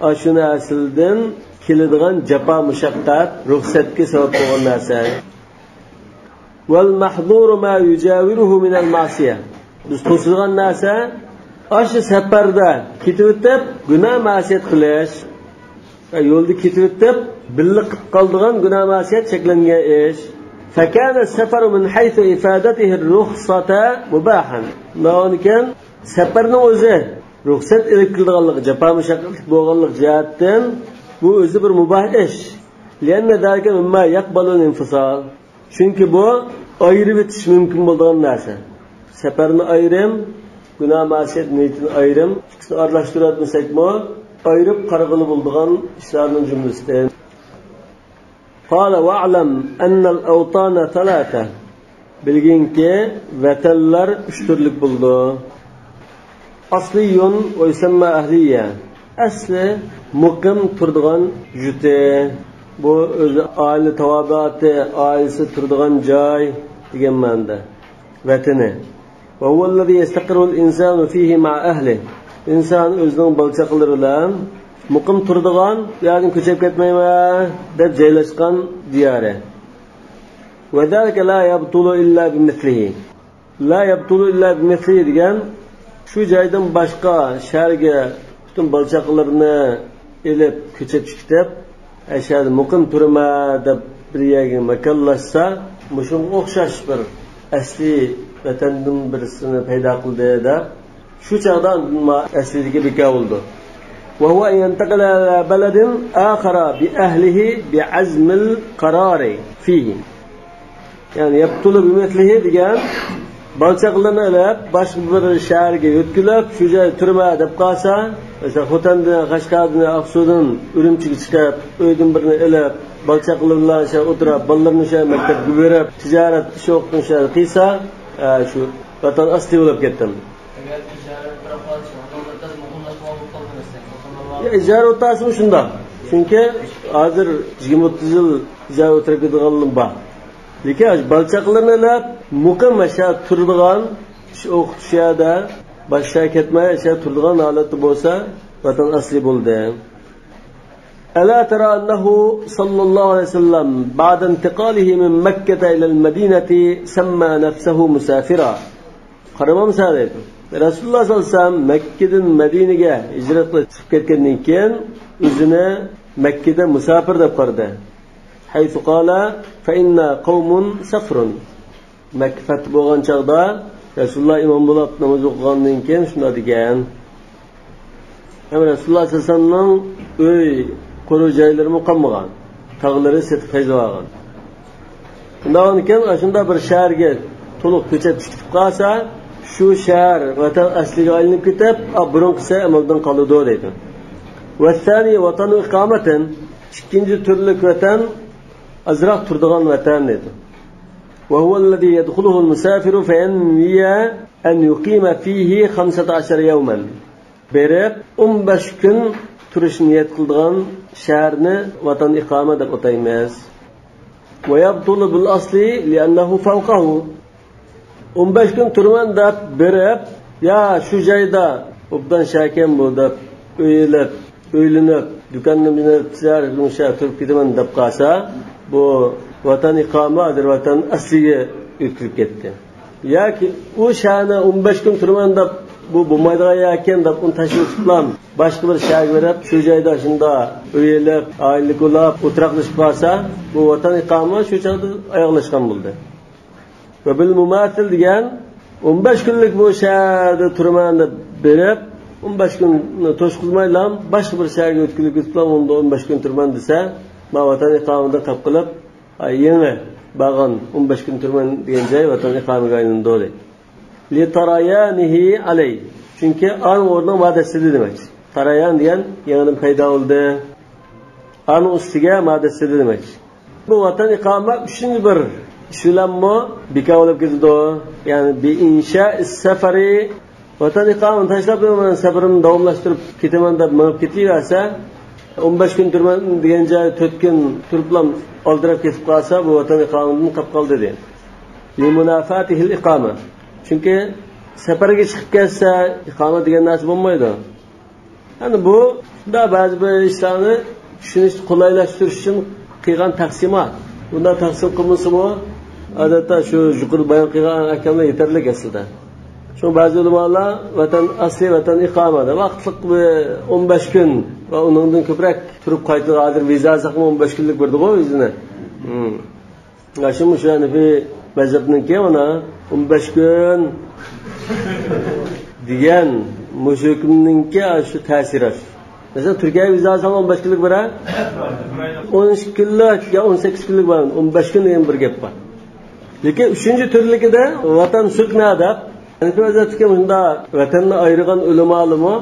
ئاشۇ نەرسىلەردىن كېلىدىغان جاپا مۇشەققەت رۇخسەتكە سەۋەب بولغان نەرسە. والمحظور ما يجاوره من المعصية. بىز توسىدىغان نەرسە، ئاشۇ سەپەردە كېتىۋېتىپ، گۇناھ مەسىيەت قىلىش. يولدا كېتىۋېتىپ، بىللە قىلىپ قالىدىغان گۇناھ مەسىيەت، چەكلەنگەن ئىش. فكان السفر من حيث أفادته الرخصة مباحا. ئۇنداقكەن، سەپەرنىڭ ئۆزى رۇخسەت ئېلىپ كېلىدىغانلىقى، جاپا مۇشەققەتلىك بولغانلىقى جەھەتتىن بۇ ئۆزى بىر مۇباھ ئىش. لأن ذلك مما يقبل الانفصال. چۈنكى بۇ ئايرىۋېتىش مۇمكىن بولىدىغان نەرسە. سەپەرنى ئايرىم، گۇناھ مەسىيەت نىيىتىنى ئايرىم، ئىككىسىنى ئارىلاشتۇرۇۋەتمىسەكمۇ، ئايرىپ قارىغىلى بولىدىغان ئىشلارنىڭ جۈملىسىدىن. قال واعلم أن الأوطان ثلاثة. بىلگىنكى، ۋەتەنلەر ئۈچ تۈرلۈك بولىدۇ. أصلي ويسمى أهلية. ئەسلى مۇقىم تۇرىدىغان يۇرتى. بۇ ئۆزى ئائىلە تاۋابىئاتى، ئائىلىسى تۇرىدىغان جاي دېگەن مەنىدە. ۋەتىنى. وهو الذي يستقر الإنسان فيه مع أهله. ئىنسان ئۆزىنىڭ بالا-چاقىلىرى بىلەن مۇقىم تۇرىدىغان، بۇ يەردىن كۆچۈپ كەتمەيمەن دەپ جايلاشقان دىيارى. وذلك لا يبطل إلا بمثله. لا يبطل إلا بمثله دېگەن، شۇ جايدىن باشقا شەھەرگە پۈتۈن بالا-چاقىلىرىنى ئېلىپ، كۆچۈپ چىقىپ، ئەشەدە مۇقىم تۇرىمەن دەپ بىر يەرگە ماكانلاشسا، مۇشۇنىڭغا ئوخشاش بىر ئەسلىي ۋەتەندىن بىرسىنى پەيدا قىلدى دەپ، شۇ چاغدا ئەسلىدىكى بىكار بولىدۇ. وهو أن ينتقل إلى بلد آخر بأهله بعزم القرار فيه. يەنى يبطل بمثله دېگەن، بالا-چاقىلىرىنى ئېلىپ، باشقا بىر شەھەرگە يۆتكىلىپ، شۇ جايدا تۇرىمەن دەپ قالسا، مەسىلەن، خوتەندىن، قەشقەردىن، ئاقسۇدىن ئۈرۈمچىگە چىقىپ، ئۆيدىن بىرنى ئېلىپ، بالا-چاقىلىرى بىلەن شۇ يەردە ئولتۇرۇپ، بالىلىرىنى شۇ يەردە مەكتەپكە بېرىپ، تىجارەت ئىش ئوقۇتۇشنى شۇ يەردە قىلسا، ئە، شۇ ۋەتەن ئەسلى بولۇپ كەتتىم. ئەگەر تىجارەت بىر قانچە ئۇزۇنلىرىدا مۇقىملاشمىغان بولۇپ قالدى مەسىلەن، خوتۇنلار. يا، ئىجارە ئولتۇرسىمۇ شۇنداق. چۈنكى ھازىر يىگىرمە ئوتتۇز يىل ئىجارە ئولتۇرۇپ كېتىدىغانلار بار. لېكىن ئاشۇ بالا-چاقىلىرىنى ئېلىپ، مۇقىم ئاشۇ تۇرىدىغان، ئىش ئوقۇتۇش يەردە، باشقا يەرگە كەتمەي، ئاشۇ تۇرىدىغان ھالەتتە بولسا، ۋەتەن ئەسلى بولدى. ألا ترى أنه صلى الله عليه وسلم بعد انتقاله من مكة إلى المدينة سمى نفسه مسافرا. قارىمامسەن دەيدۇ. رەسۇلۇللاھ سەللەللاھۇ ئەلەيھى ۋەسەللەم مەككىدىن مەدىنىگە ھىجرەت قىلىپ چىقىپ كەتكەندىن كېيىن ئۆزىنى مەككىدە مۇساپىر دەپ قارىدى. حيث قال فإنا قوم سفر. مەككە پەتھ بولغان چاغدا رەسۇلۇللاھ ئىمام بولۇپ ناماز ئوقۇغاندىن كېيىن شۇنداق دېگەن. ھەم رەسۇلۇللاھ سەللەللاھۇ ئەلەيھى ۋەسەللەمنىڭ ئۆي، قورۇ جايلىرىمۇ قالمىغان. تاغلىرى سېتىپ خەجلىۋالغان. شۇنداق ئىكەن، ئاشۇنداق بىر شەھەرگە تولۇق كۆچۈپ چىقىپ قالسا، شۇ شەھەر ۋەتەن ئەسلىگە ئايلىنىپ كېتىپ، ئا، بۇرۇنقىسى ئەمەلدىن قالىدۇ دەيدۇ. والثاني وطن إقامة. ئىككىنچى تۈرلۈك ۋەتەن ئازراق تۇرىدىغان ۋەتەن دەيدۇ. وهو الذي يدخله المسافر فينوي أن يقيم فيه خمسة عشر يوما. بېرىپ، ئون بەش كۈن تۇرۇشنى نىيەت قىلىدىغان شەھەرنى ۋەتەن ئىقامە دەپ ئاتايمىز. ويبطل بالأصل لأنه فوقه. ئون بەش كۈن تۇرىمەن دەپ بېرىپ، يا شۇ جايدا ئوبدان شەھەركەن بۇ دەپ ئۆي ئېلىپ، ئۆيلىنىپ، دۇكاننى تىجارەت قىلىپ تۇرۇپ كېتىمەن دەپ قالسا، بۇ ۋەتەن ئىقامە ھازىر ۋەتەن ئەسلىگە ئۆتكۈزۈپ كەتتى. ياكى ئۇ شەھەرنى ئون بەش كۈن تۇرىمەن دەپ، بۇ بولمايدىغان يەركەن دەپ ئۇنى تاشلىۋېتىپلا، باشقا بىر شەھەرگە بېرىپ، شۇ جايدا شۇنداق ئۆي ئېلىپ، ئائىلە قۇرۇپ، ئولتۇراقلىشىپ قالسا، بۇ ۋەتەن ئىقامە شۇ چاغدا ئاياغلاشقان بولدى. ۋە بىل مۇماسىل دېگەن، ئون بەش كۈنلۈك بۇ شەھەردە تۇرىمەن دەپ بېرىپ، ئون بەش كۈننى توشقۇزمايلا، باشقا بىر شەھەرگە ئۆتكۈزۈپ كېتىپلا، ئۇندا ئون بەش كۈن تۇرىمەن دېسە، ما ۋەتەن ئىقامىدىن قاپ قىلىپ، ئا، يېڭى بارغان ئون بەش كۈن تۇرىمەن دېگەن جاي ۋەتەن ئىقامىگە ئايلىنىدۇ دەيدۇ. لتريانه عليه. چۈنكى ئانىڭ ئورنىغا ما دەسسىدى دېمەكچى. تەرەيان دېگەن يېڭىدىن پەيدا بولدى. ئانىڭ ئۈستىگە ما دەسسىدى دېمەكچى. بۇ ۋەتەن ئىقامە ئۈچىنچى بىر ئىش بىلەنمۇ بىكار بولۇپ كېتىدۇ. يەنى بإنشاء السفر. ۋەتەن ئىقامىنى تاشلاپ، مەن سەپىرىمنى داۋاملاشتۇرۇپ كېتىمەن دەپ مېڭىپ كېتىۋەرسە، ئون بەش كۈن تۇرىمەن دېگەن جايدا تۆت كۈن تۇرۇپلا ئالدىراپ كېتىپ قالسا، بۇ ۋەتەن ئىقامىدىن قاپ قالدى دېدى. لمنافاته الإقامة. چۈنكى سەپەرگە چىقىپ كەتسە، ئىقامە دېگەن نەرسە بولمايدۇ. يەنى بۇ شۇنداق بەزى بىر ئىشلارنى چۈشىنىشنى قولايلاشتۇرۇش ئۈچۈن قىلغان تەقسىمات. بۇنداق تەقسىم قىلمىسىمۇ، ئادەتتە شۇ يۇقىرىدا بايان قىلغان ئەھكاملار يېتەرلىك ئەسلىدە. شۇڭا بەزى ئۆلىمالار ۋەتەن ئەسلى، ۋەتەن ئىقامە دەپ ۋاقىتلىق بىر ئون بەش كۈن ۋە ئۇنىڭدىن كۆپرەك تۇرۇپ قايتىدۇ. ھازىر ۋىزا ئالساقمۇ ئون بەش كۈنلۈك بېرىدىغۇ ۋىزىنى. ھىم. ئاشۇ مۇشۇ ھەنىفىي مەزھەپنىڭكى مانا ئون بەش كۈن دېگەن مۇشۇ ھۆكۈمنىڭكى شۇ تەسىرى. مەسىلەن، تۈركىيەگە ۋىزا ئالساڭ ئون بەش كۈنلۈك بېرە. ئون ئىككى كۈنلۈك يا ئون سەككىز كۈنلۈك بار. ئون بەش كۈن دېگەن بىر گەپ بار. لېكىن ئۈچىنچى تۈرلۈكىدە ۋەتەن سۈكنە دەپ، ھەنىفىي مەزھەپتىكى مۇشۇنداق ۋەتەننى ئايرىغان ئۆلىمالىرىمۇ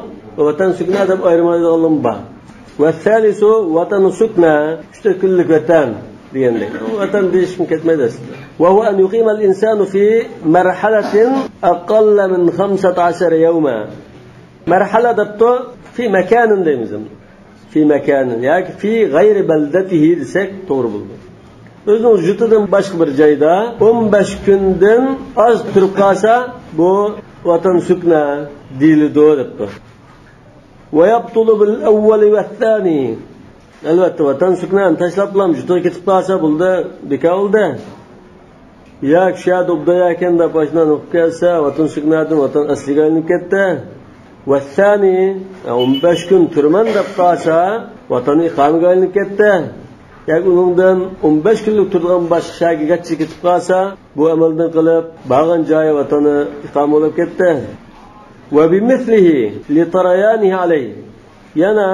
ۋەتەن سۈكنە دەپ ئايرىمايدىغانلىرىمۇ بار. والثالث وطن سكنى، ئۈچ تۆت كۈنلۈك ۋەتەن دېگەندەك. ۋەتەن دېيىشكىمۇ كەتمەيدۇ ئەسلىدە. وهو أن يقيم الإنسان في مرحلة أقل من خمسة عشر يوما. مەرھەلە دەپتۇ، في مكان دەيمىز ئەمدى. في مكان ياكى في غير بلدته دېسەك توغرا بولىدۇ. ئۆزىنىڭ يۇرتىدىن باشقا بىر جايدا ئون بەش كۈندىن ئاز تۇرۇپ قالسا، بۇ ۋەتەن سۈكنە دېيىلىدۇ دەپتۇ. ويبطل بالأول والثاني. ئەلۋەتتە، ۋەتەن سۈكنەنى تاشلاپلا يۇرتىغا كېتىپ قالسا بولدى، بىكار بولدى. ياكى شۇ يەردە ئوبدان يەركەن دەپ ئاشۇنداق بولۇپ كەلسە، ۋەتەن سۈكنەدىن ۋەتەن ئەسلىگە ئايلىنىپ كەتتى. والثاني، ئون بەش كۈن تۇرىمەن دەپ قالسا، ۋەتەن ئىقامىگە ئايلىنىپ كەتتى. ياكى ئۇنىڭدىن ئون بەش كۈنلۈك تۇرىدىغان باشقا شەھەرگە گەرچە كېتىپ قالسا، بۇ ئەمەلدىن قېلىپ، بارغان جايى ۋەتىنى ئىقامە بولۇپ كەتتى. وبمثله لطريانه عليه. يەنە،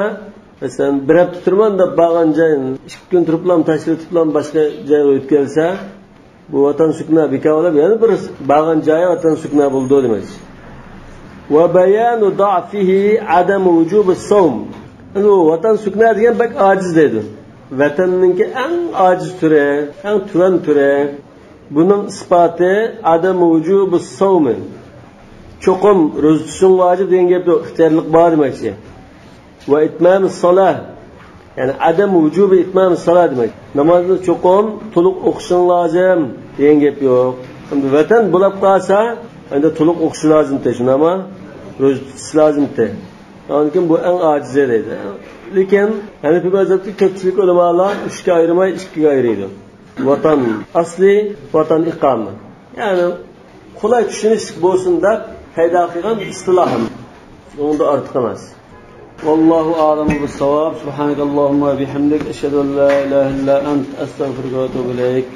مەسىلەن، بىر ھەپتە تۇرىمەن دەپ بارغان جايىنى ئىككى كۈن تۇرۇپلا تاشلىۋېتىپلا باشقا جايغا ئۆتۈپ كەلسە، بۇ ۋەتەن سۈكنە بىكار بولۇپ، يەنە بىر بارغان جايى ۋەتەن سۈكنە بولىدۇ دېمەكچى. وبيان ضعفه عدم وجوب الصوم. ئەمدى بۇ ۋەتەن سۈكنە دېگەن بەك ئاجىز دەيدۇ. ۋەتەننىڭكى ئەڭ ئاجىز تۈرى، ئەڭ تۆۋەن تۈرى. بۇنىڭ ئىسپاتى عدم وجوب الصوم. چوقۇم روزا تۇتۇشۇڭ ۋاجىپ دېگەن گەپ يوق، ئىختىيارلىق بار دېمەكچى. وإتمام الصلاة، يەنى عدم وجوب إتمام الصلاة دېمەك. نامازنى چوقۇم تولۇق ئوقۇشۇڭ لازىم دېگەن گەپ يوق. ئەمدى ۋەتەن بولاپ قالسا، ئەمدى تولۇق ئوقۇشى لازىمتى، شۇنداقمۇ؟ روزا تۇتۇشى لازىمتى. ئاندىن كېيىن بۇ ئەڭ ئاجىزى دەيدۇ. لېكىن ھەنىفىي مەزھەپتىكى كۆپچىلىك ئۆلىمالار ئۈچكە ئايرىماي، ئىككىگە ئايرىيدۇ. ۋەتەن ئەسلى، ۋەتەن ئىقامە. يەنى قولاي چۈشىنىشلىك بولسۇن دەپ پەيدا قىلغان ئىستىلاھىم. ئۇنىڭدا ئارتۇق ئەمەس. والله أعلم بالصواب. سبحانك اللهم وبحمدك، أشهد أن لا إله إلا أنت، أستغفرك وأتوب إليك.